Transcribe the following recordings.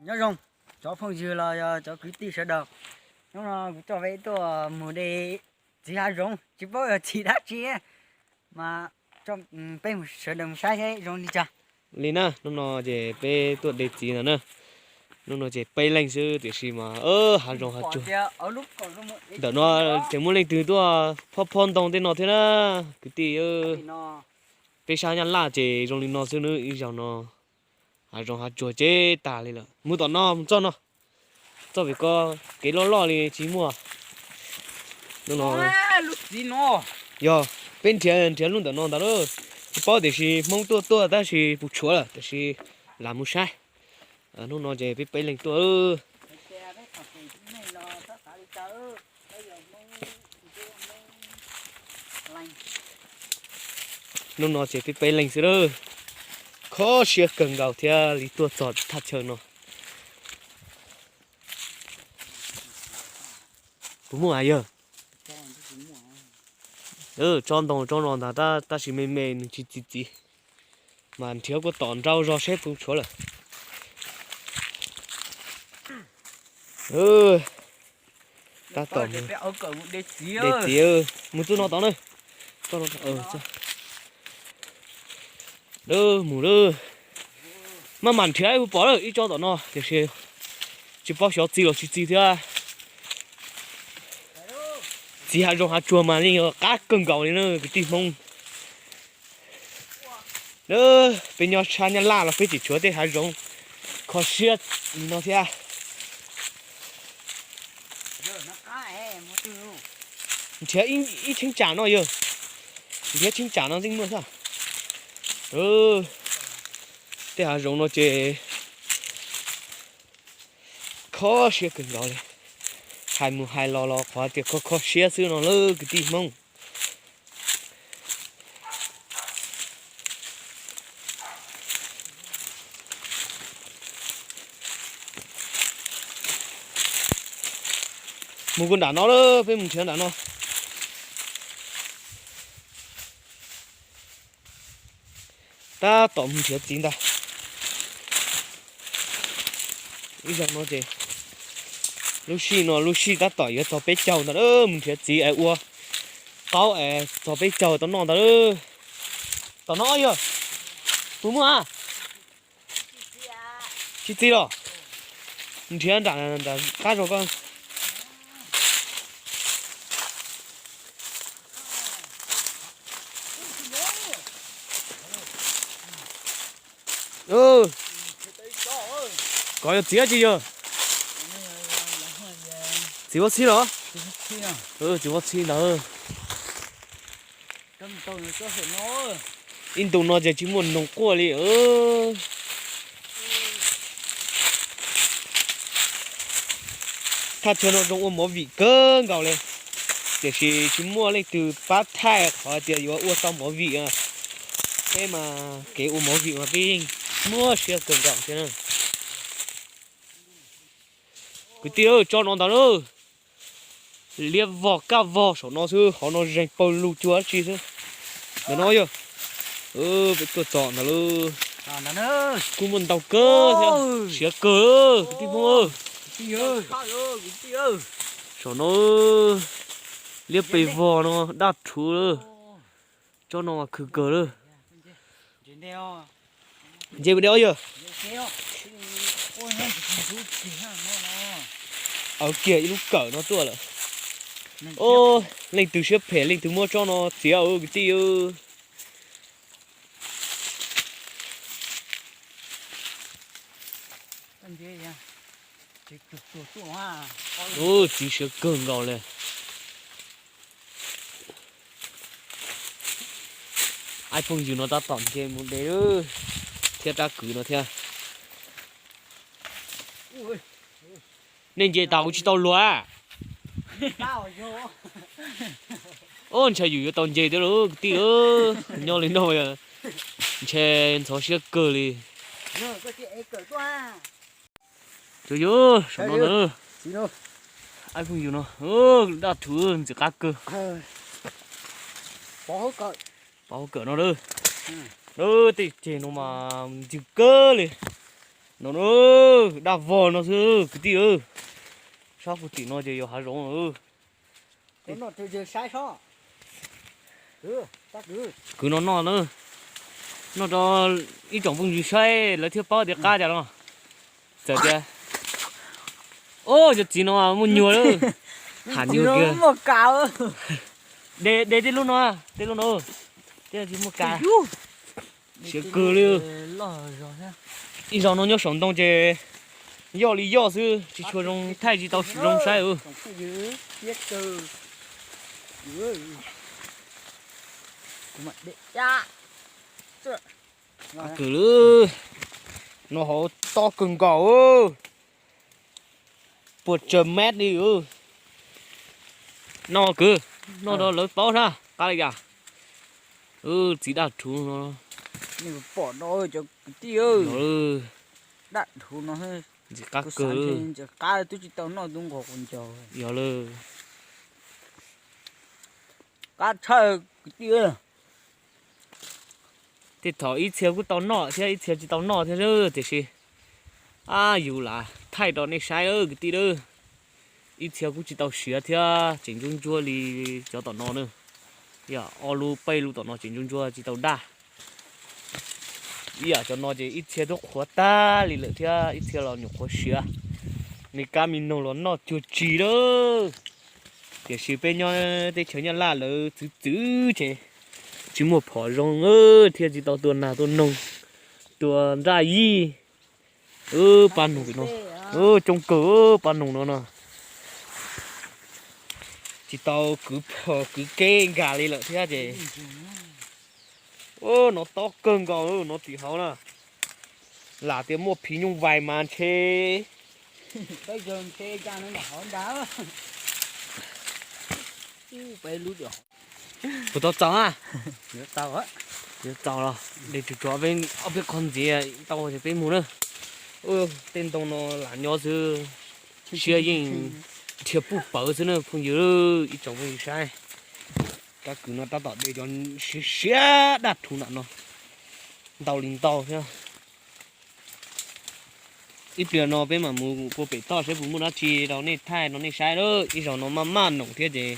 Nyob zoo cov phooj ywg los yog cov kwv tij sawv daws. Hnub no kuv coj peb tuaj mus de txiv hav zoov, tsis paub yog txiv dab tsi, mas peb sawv daws mus saib seb zoo li cas. Li na, hnub no ces peb tuaj de txiv ntawm na. Hnub no ces peb leeg xwb tiam sis mas hav zoov hav tsuag. Ntawm no tseem muaj leej twg tuaj phob phob ntoo tej no thiab na, kwv tij. Peb sab Nyab Laj ces zoo li no xwb nawb, ib zaug no hav zoov hav tsuag ceb tas li lawm. Mus tom no, mus txoj no, txoj vim ko kev loj loj li tsis muaj. Hnub no yog peb nrhiav nrhiav lub ntawm no ntag lauj, tsis paub tiam sis Hmoob tuaj tuaj tab sis puas tshuav lawm tiam sis lam mus saib. Hnub no ces peb peb leeg tuaj. Hnub no ces peb peb leeg xwb lawm, kho siab kawg nkaus thiab li tuaj txog thaj chaw no. Puas muaj yawg? Tsob ntoo tsob no ntag tab sis me me nws tsis txi txiv, mas nrhiav kuj tom nrau zog seb puas tshuav lawm. Tab tom de txiv, mus txoj no tod na. Mus lawm, maj mam nrhiav ib puas pom lawm ib tsob tom no tiam sis tsis paub xyov txi los tsis txi thiab. Txiv hav zoov hav tsuag mas yeej yog qab kawg nkaus li na kwv tij Hmoob. Peb nyob sab Nyab Laj los peb tseem tshuav tej hav zoov kho siab li no thiab. Nrhiav ib cheeb tsam no yawg, nrhiav cheeb tsam no yeej muaj thiab. Tej hav zoov no ces kho siab kawg nkaus li. Hais mus hais los los qhov tias kho kho siab xwb no lawm kwv tij Hmoob. Mus kuv nram no lawm, peb mus nrhiav nram no. Tab tom mus nrhiav txiv ntag. Ib zaug no ces lub sij no lub sij tab tom yuav txog peb caug ntag, mus nrhiav txiv es ua qaub es txog peb caug tau noj ntag. Tom no yog puas muaj a? Tsis txiv los? Nrhiav nram nram qab zog koj. Kov yog txiv tsi yog? Txiv huab txhib los? Txiv huab txhib ntawd. Ib ntu no ces tsis muaj noog quaj li. Thaj chaw no zoo ua movie kawg nkaus li, tiam sis tsis muaj leej twg pab thaij qhov tias yuav ua tau movie. Peb mas kev ua movie mas peb yeej muaj siab kawg nkaus thiab na. Kwv tij, tsob no ntag lauj. Liab vog kaj vog saum no xwb, hauv no zeeg paug lug cuag dab tsi xwb. Ntawm no yog peb tuaj txog ntawd lauj. Kuj muaj ntau kawg thiab, siav kawg kwv tij Hmoob. Saum no liab pes vog no daj rhuv lawm. Tsob no mas khwv kawg lawm. Nce mus de os yawg. Aws, kiag ib lub kawm no tuaj lawm. Leej twg siab phem leej twg muab tsob no txiav kwv tij. Ub, txiv siav kawg nkaus li. Ib phooj ywg no tab tom nce mus de thiab rab kwv no thiab. Nej nce tas kuv tsis tau luag. Ub, ntshai yus yuav tau nce thiab lauj kwv tij. Nyob li no ntshai ntxhov siab kawg li. Yog, saum no na, ib phooj ywg no, daj rhuv ntxim qab kawg. Pov hauv kawm no lawm. Tej ceg no mas ntxim kawg li. No, daj vog no xwb kwv tij. Sab puag tim no ces yog hav zoov. Kwv no noj na, noj rau ib tsoom phooj ywg saib lawv thiaj paub tias qab cas los. Txawm tias, o, cov txiv no muaj nyuag lawm. Ham nyuag kiag. De, de tej lub no, tej lub no, tej tsis muaj kas. Siav kawg li. Ib zaug no nyob saum ntoo ces yoj li yoj xwb, tsis tshua zoo thaij, tsis tau zoo saib. Kawg li, no hauv tob kawg nkaus, puas tsawg mev li. Noj kwv, noj rau lawv paub sab qab li cas. Txiv daj rhuv no, pom no cov kwv tij, daj rhuv no ntxim qab kawg, ntxim qab twb tsis tau noj tub nqos quav ncaus. Yog lawm, qab tshaj kwv tij. Tej thaum ib txhia kuj tau noj thiab ib txhia tsis tau noj thiab, tiam sis ab yus lam thaij rau nej saib kwv tij. Ib txhia kuj tsis tau siav thiab tseem ntsuab ntsuab li cov tom no na. Yog ob lub peb lub tom no tseem ntsuab ntsuab tsis tau daj. Ib yam cov no ces ib txhia twb qhuav tag li lawm thiab ib txhia los nyuam qhuav siav. Me kab me noog los noj cuag tsis lawm. Tiam sis peb nyob teb chaws Nyab Laj lawv txwv txwv ces tsis muaj phom zoo thiaj tsis tau tua nas tua noog, tua nraj yij. Pab noog no, coob kawg pab noog no no. Tsis tau kwv phom kwv keb nkag li lawm thiab ces. No tob kawg nkaus no tim hauv na. Lam tias muaj phim nyuj vais mas ntshe. Kuv tau txaus a. Txaus los de tsuag tsuag ob peb qho ntxiv tau ces peb mus na. Tej ntoo no lam nyob xwb, siab yeej dhia puj pawv xwb na phooj ywg, ib tsoom phooj ywg saib. Kab kwv no tab tom de cov siav siav daj rhuv nram no ntau li ntau thiab. Ib pliag no peb mam mus puag pem toj saib puas muaj dab tsi rau nej thaij rau nej saib lawm. Ib zaug no maj maj noom thiab ces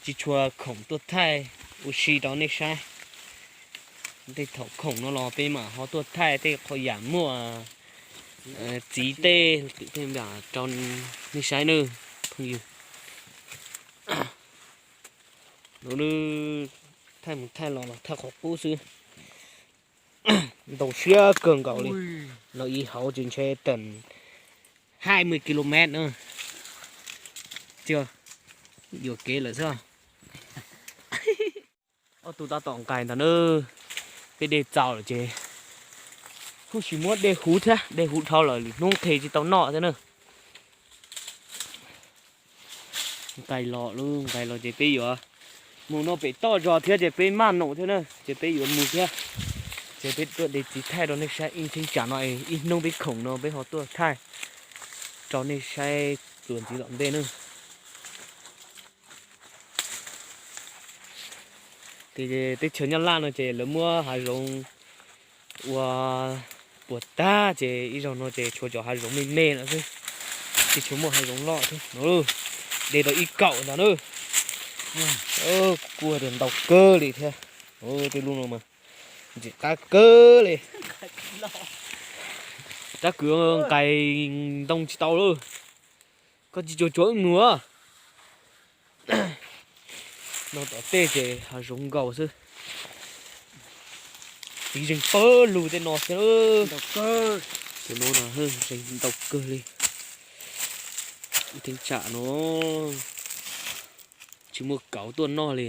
tsis tshua khoom tuaj thaij ua si rau nej saib. Tej thaum khoom no los peb mam ho tuaj thaij tej qhov yam muaj txiv tej twm tej npam rau nej saib nawb phooj ywg. Thaij mus thaij los los thaij qhov qub xwb. Ntau siab kawg nkaus li. No ib hauv ces ntshe teem hai mươi ki lô mét na. Tsis yuam kev lawm xwb. Ob tug tab tom nqaij ntag na. Peb de txaus lawm ces kuj sim muab de huv thiab, de huv dhau lawm lwm hnub nqhis tsis tau noj thiab na. Nqaij los lub nqaij los ces peb yuav mus no pem toj zog thiab ces peb maj noom thiab na ces peb yuav mus thiab. Ces peb tuaj de txiv thaij rau nej saib ib theeb tsam no, ib hnub peb khoom no peb ho tuaj thaij rau nej saib txuas ntxiv tom ntej na. Ces teb chaws Nyab Laj no ces lawv muab hav zoov ua puas tag ces ib zaug no ces tshuav cov hav zoov me me no xwb, tsis tshua muaj hav zoov loj thiab no. De tau ib kaum ntag na. Kuj tias ntau kawg li thiab. Tej lub no mas ntxim qab kawg li. Rab kwv nqaij ntoo tsis tau lawm. Koj tsis tsuag tsuag wb mus. No tom tej ces hav zoov nkaus xwb. Txiv zeeg pawg lug tej no thiab. Tus no zeeg ntau kawg li. Ib theeb tsam no tsis muaj kauv tuaj noj li.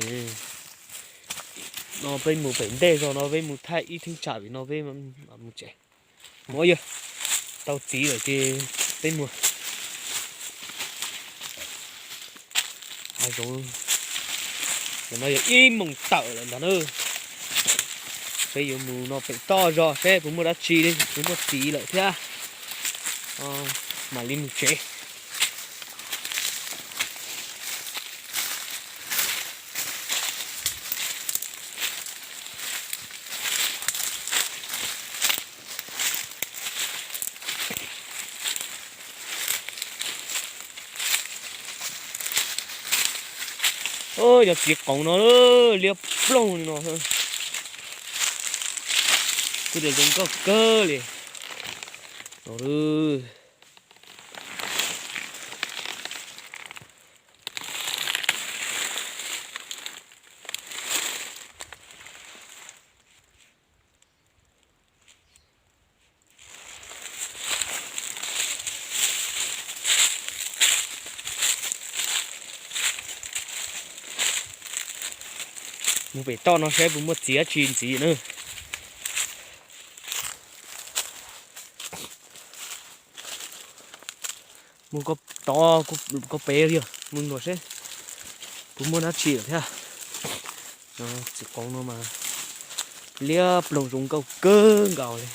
No peb mus pem ntej zog no peb mus thaij ib theeb tsam vim no peb mam mus tsev. Muab yog tau txiv lawm ces peb mus. Hav zoov no yog ib moos tawm lawm ntag na. Peb yuav mus no pem toj zog seb puas muaj dab tsi li, puas muaj txiv lawm thiab mam li mus tsev. Cov txiv qoov no liab ploog li no. Kuj zoo nkauj kawg li no. Mus pem toj no saib puas muaj txiv dab tsi ntxiv na. Mus ko tod, ko pem yog mus nrog seb puas muaj dab tsi lawm thiab. Txiv qoov no mas liab ploog zoo nkauj kawg nkaus li.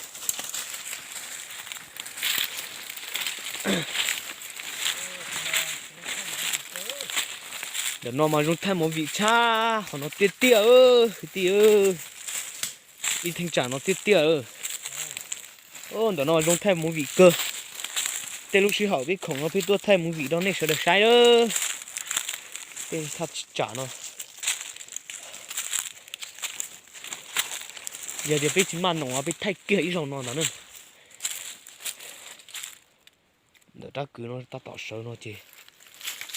Ntawm no mas zoo thaij movie tshaj qhov no tiag tiag, kwv tij. Ib theej tsam no tiag tiag. Ntawm no zoo thaij movie kawg. Tej lub sij hawm peb khoom no peb tuaj thaij movie rau nej sawv daws saib. Tej thaj tsam no, yog tias peb tsis maj noom peb thaij kiag ib zaug no ntag na. Ntawm rab kwv no tab tom sawv no ces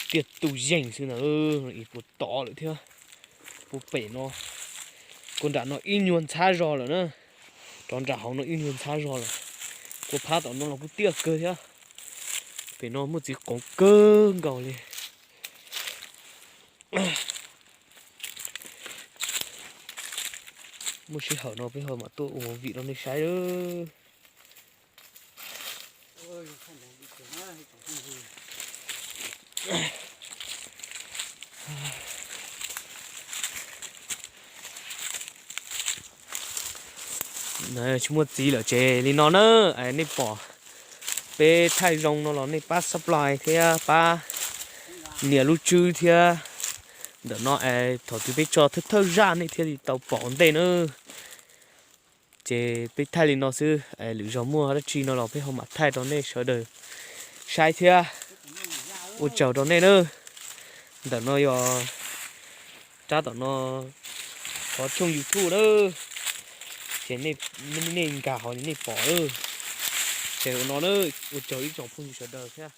tiaj tus yeej xwb ntag. Puas tod lawm thiab. Puas pem no, kua nram no ib nyuag ntxhab zog lawm na. Rov nram hauv no ib nyuag ntxhab zog lawm. Kua phab tom no los kuj tiaj kawg thiab. Pem no muaj txiv qoov kawg nkaus li. Muaj sij hawm no peb ho mam tuaj ua movie rau nej saib. Tsis muaj txiv lawm ces li no na. Nej pom peb thaij zoo no los nej pab subscribe thiab pab nias lub tswb thiab. Ntawm no es thaum twg peb tso thawj thawj zaj nej thiaj li tau pom ua ntej na. Ces peb thaij li no xwb, lwm zaug muaj dab tsi no los peb ho mam thaij rau nej sawv daws saib thiab. Ua tsaug rau nej na. Ntawm no yog rab tom no, qhov tshooj YouTube na, ces nej nkag hauv nej pom. Ces ua no na, ua tsaug ib tsoom phooj ywg sawv daws thiab.